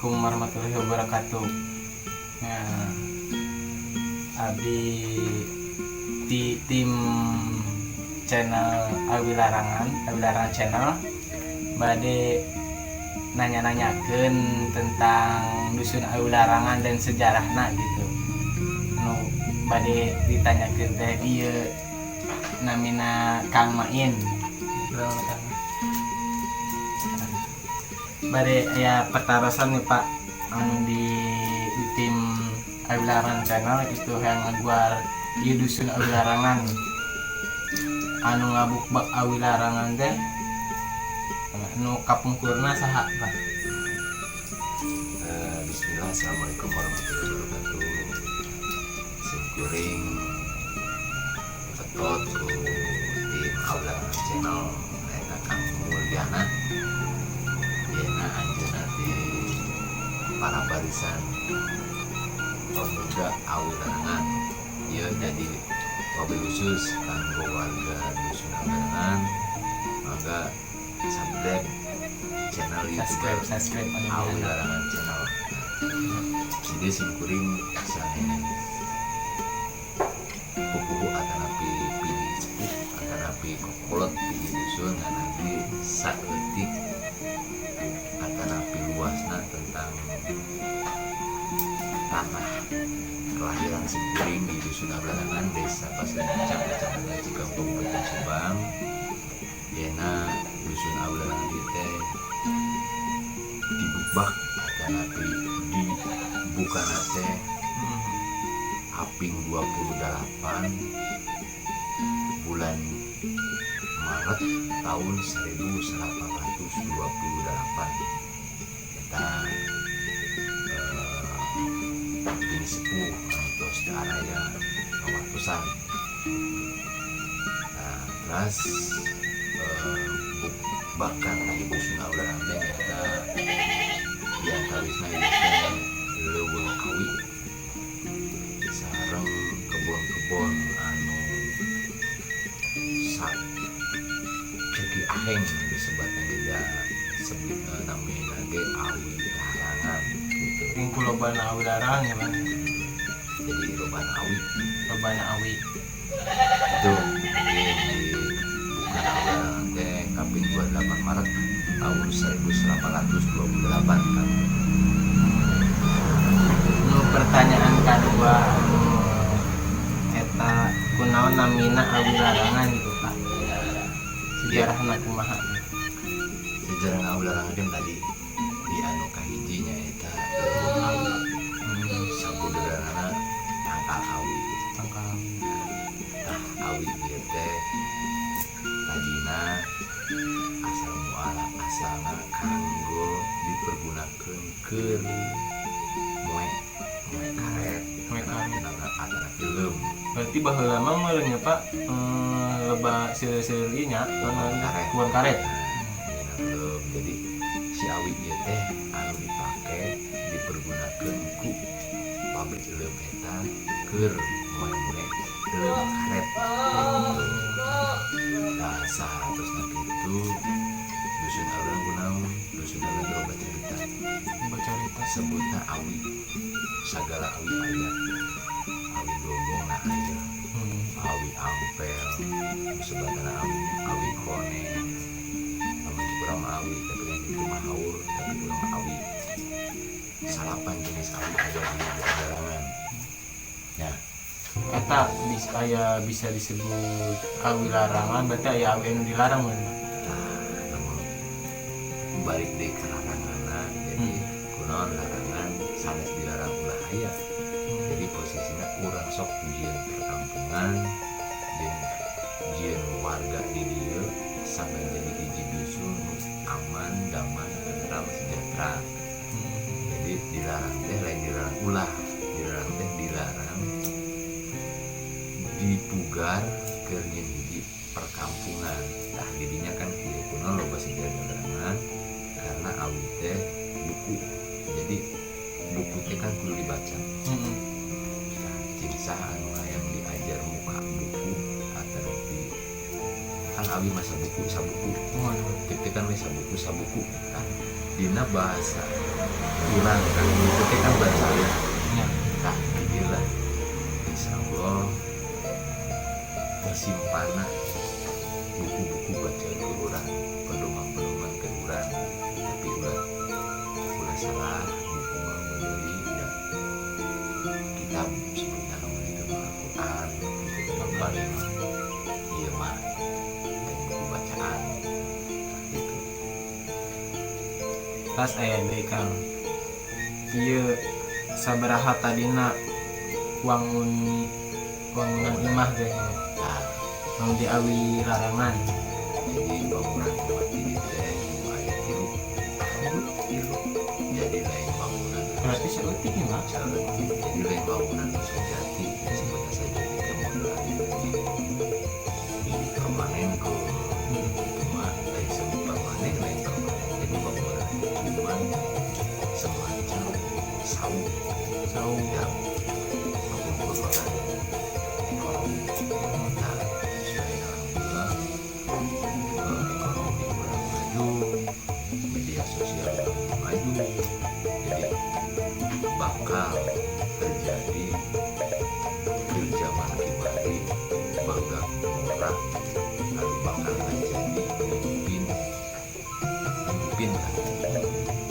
Assalamualaikum warahmatullahi wabarakatuh. Nah, abdi di tim channel Awi Larangan, Awi Larangan Channel, bade nanya-nanyakeun tentang dusun Awi Larangan dan sejarahna gitu. Nu bade ditanyakeun teh ieu namina Kang Main. Kang. Bade aya patarosan nih, Pak, anu di tim Awi Larangan Channel itu yang ngaguar ieu dusun Awi Larangan, anu ngabukbak Awi Larangan teh anu kapungkurna saha, Pak? Bismillah, assalamualaikum warahmatullahi wabarakatuh. Simkuring betot ku tim Awi Larangan Channel eta Kang Mulyana. Yeuna anjeunna di para barisan pemuda Awi Larangan. Ieu jadi wabil khusus kanggo warga dusun Awi Larangan. Mangga subscribe channel YouTube Subscribe, subscribe anu Awi diana. Larangan Channel. Jadi simkuring sanes pupuhu atanapi pini sepuh atanapi kokolot di dusun, ngan abdi saeutik atanapi luasna tentang tanah kelahiran simkuring di dusun Awi Larangan, Desa Pasir Muncang, Kecamatan Cikalong, Kabupaten Subang. Yeuna dusun Awi Larangan ieu teh dibukbak atanapi dibukana teh kaping 28 bulan Maret tahun 1828 eta pini sepuh anu tos teu araya ngawartosan. Nah, terus bahkan di dusun Awi Larangan teh eta di antawisna ieu teh leuweung awi sareng kebon-kebon anu sak ceki aheng disebatna ge da sebut namina ge awi larangan gitu. Ku lobana awi larang ya, Bang? Jadi lobana awi. Lobana awi. Itu mungkin di bukan awi larangan teh kaping 28 Maret tahun 1828 kan. Nu pertanyaan kedua, anu eta kunaon namina awi larangan gitu, Pak? Sejarahna kumaha? Sejarah awi larangan kan tadi di anu kahiji nya eta leuweung awi. Sabudeurana tangkal awi. Tangkal. Tah, awi ieu teh tadina asal muala asalna kanggo dipergunakeun keur moe moe karet. Moe karet. Atana film. Berarti baheula mah meureun nya, Pak, loba seueur-seueur ieu nya karet. Kebun karet. Nah, film. Jadi si awi ieu teh anu dipake dipergunakeun ku pabrik lem eta keur moe-moe lem karet. Nah, sahartosna kitu dusun Awi kunaon? Dusun Awi loba cerita. Loba cerita. Sebutna awi, sagala awi aya, awi gombong na aya, awi ampel sebatana, awi awi kone, lamun kurang mah awi, tapi kan itu mah haur, tapi kurang mah awi salapan jenis awi aya di Larangan ya. Eta bisa aya, bisa disebut awi larangan, berarti aya awi anu dilarang meureun, Pak? Nah, lamun balik deui ka laranganna, jadi kunaon larangan? Sanes dilarang ulah aya. Jadi posisinya urang sok jieun perkampungan jeung jieun warga di dieu sampai jadi hiji dusun nu aman, damai, tentram, sejahtera. Jadi dilarang teh lain dilarang ulah, dilarang teh dilarang dipugar keur nyieun hiji perkampungan. Nah, didinya kan kieu, kunaon loba sejarah larangan? Karena awi teh buku, jadi buku teh kan kudu dibaca. Nah, cing saha anu hayang diajar muka buku atau di kan awi masa buku sabuku. Waduh. Cek teh kan we sabuku sabuku. Nah, dina bahasa Kurang kan itu teh kan bacaan. Nya. Tah inilah insya Allah tersimpana buku-buku bacaan ke urang, pedoman-pedoman ke urang, tapi ulah ulah salah buku mah deui ya, kitab sebutna nama itu mah Al-Quran gitu kan, paling iya mah dan buku bacaan gitu. Tas aya deui, Kang. Ieu sabaraha tadina wangun wangunan imah teh Nah, anu di awi larangan? Jadi bangunan imah di dieu teh aya tilu. Tilu, jadi lain bangunan. Berarti saeutik nih, Pak. Saeutik. Jadi lain bangunan nu sejati, disebutna sejati teh model aya di permanen ke itu mah lain semi permanen, lain permanen. Jadi bangunan itu cuman semacam saung. Saung. Ya, merupakan ekonomi. Nah, sesuai alhamdulillah ekonomi kurang maju, media sosial kurang maju, jadi bakal terjadi di zaman kibari barudak ngora anu bakal menjadi pemimpin pemimpin lah.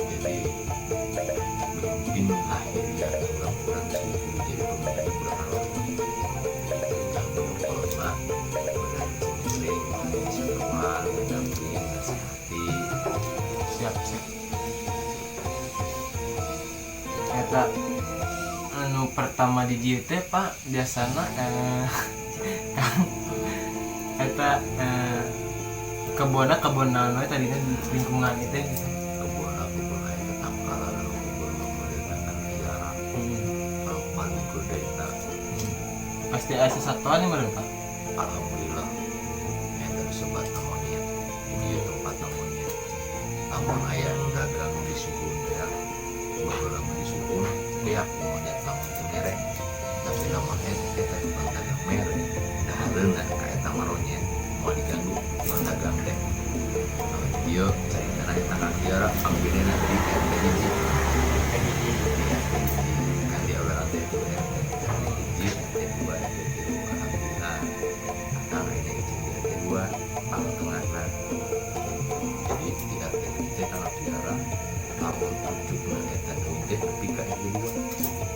Jadi pemimpin lahiriah kurang-kurang kudu jadi pemimpin kurang alot gitu. Tah, kolot mah benar sering wisatawan mendamping nasehati. Siap, siap. Eta anu pertama di dieu teh, Pak, biasana Kang, eta kebonna kebon naon we tadina di lingkungan itu gitu? Kebun kebun aya tangkalan, anu kebun mah modelna kan kiara. Kalau paling gede na. Pasti aya sesatuan nih meureun, Pak. Alhamdulillah eta sebat monyet di dieu, tempat monyet. Lamun aya nu dagang di Sukun ya, baheula mah di Sukun beak monyet lamun teu mere, tapi lamun eta tukang dagang mere dahareuna ka eta maronyet, moal diganggu tukang dagang teh. Nah, di dieu caritana eta kiara panggedena di RT 1. Di RT 1 kan di awal teh itu RT, RT 1, RT 2, RT 3. Alhamdulillah akang ayeuna izin di RT 2 pang tengahna. Jadi di RT 1 teh kana kiara lamun pucukna eta daun teh nepi ka RT 2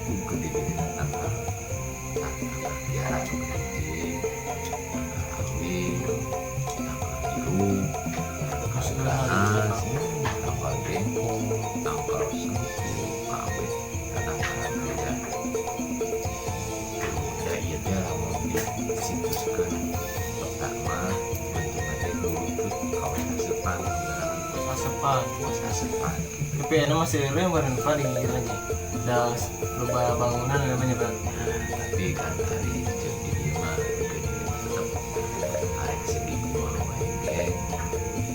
ku gede-gede tangkal. Tah, tangkal kiara nu hiji, tangkal awi, tangkal jeruk, tangkal nanas, tangkal jengkol, tangkal sengkul, kabeh tatangkalan aya. Da ieu teh lamun disituskeun peta mah bentukna teh burucut kawas asepan. Asepan. Kawas asepan gitu. Tapi anu masih eueuh meureun, Pak, di dieu lagi da loba bangunan namanya, Pak. Tapi kan ari ceuk di dieu mah di dieu mah tetep arek segi kumaha wae ge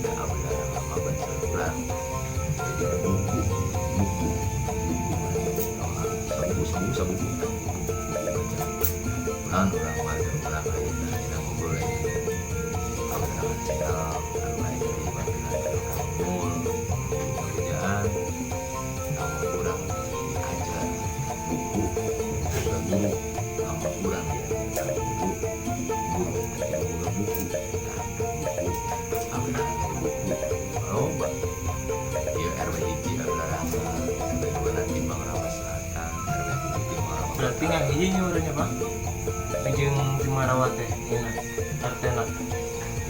da awelarang mah bangsa urang. Jadi buku buku buku sabuku sabuku sabuku tah buku buku baca urang urang warga urang ayeuna dina ngobrol ayeuna awelarang channel anu aya diwakilan ka Kang kerjaan, lamun urang diajar buku boga guru, lamun urang diajar guru, guru eta teh boga buku. Nah, buku awelarang teh buku loba ieu. RW 1 awelarang, RW 2 nanti Mangarawa Selatan, RW 3 di Mangarawa. Berarti nggak hiji nya urangnya, Pak, jeung Cimarawa teh ieu RT na?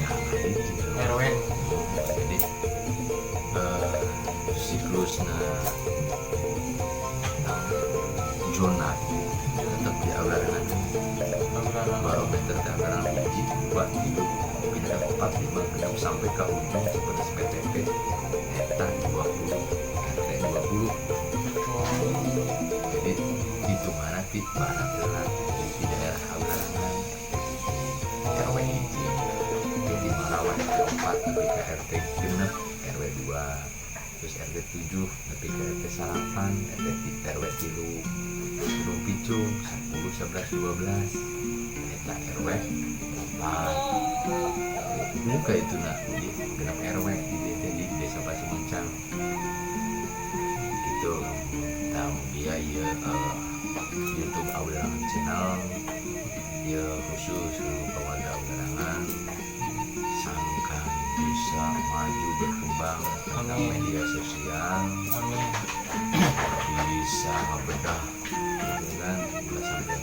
Ya, hiji. RW. Jadi siklusna zona tetap di awelarang. Awelarang. Barometer teh awelarang hiji, dua, tilu, genep, opat, lima, genep, sampai ke ujung seperti PTP eta 20 RT 20. Jadi hitungan ti barat heula di daerah Awelangan RW 1, jadi Marawa RT 4 nepi ka RT 6 RW 2, terus RT 7 nepi ka RT 9 RT RW 3, Gunung Picung 10, 11, 12 eta RW 4 muka itu. Nah, di genep RW di di desa Pasir Muncang gitu. Mugia ieu YouTube Awilarangan Channel ya, khusus ka warga Awilarangan, sangkan bisa maju berkembang tentang Amin. media sosial, Amin. Bisa ngebedah gitu kan, ulah sampai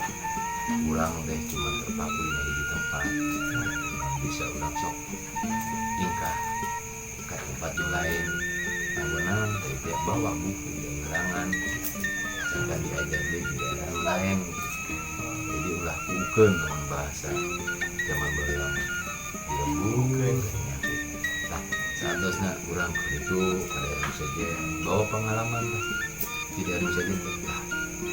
urang teh cuma terpaku di hiji tempat, bisa urang sok ingkah ke tempat yang lain. Namun teh bawa buku di gerangan, sangkan diajar di daerah lain. Jadi ulah kuukeun, lamun bahasa zaman baheula mah dilembur. Nah, saatosna urang ke itu ke daerah saja bawa pengalaman lah di daerah saja. Tah,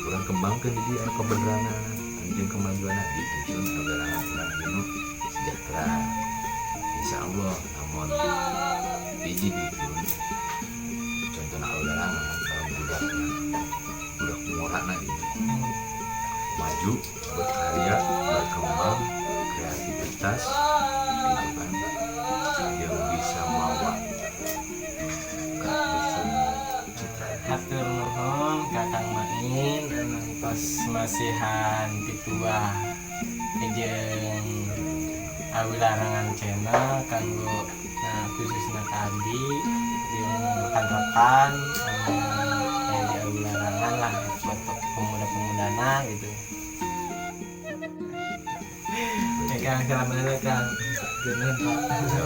urang kembangkan di dia anu kebenaran anjing kemajuan di dusun Awilarangan urang anu sejahtera. Insya Allah lamun hiji dusun, contohnya Awilarangan, kalau budak budak ngorana gitu maju, berkarya, berkembang kreativitas gitu kan, yang bisa mawa ke dusun citra. Hatur nuhun ka Kang Main anu tos masihan pituah jeung Awilarangan Channel kanggo, nah, khususna ka abdi jeung rekan-rekan anu aya di Awilarangan lah, buat pemuda-pemudana gitu ya. Kang, salaman Kang. Nuhun, Pak. So,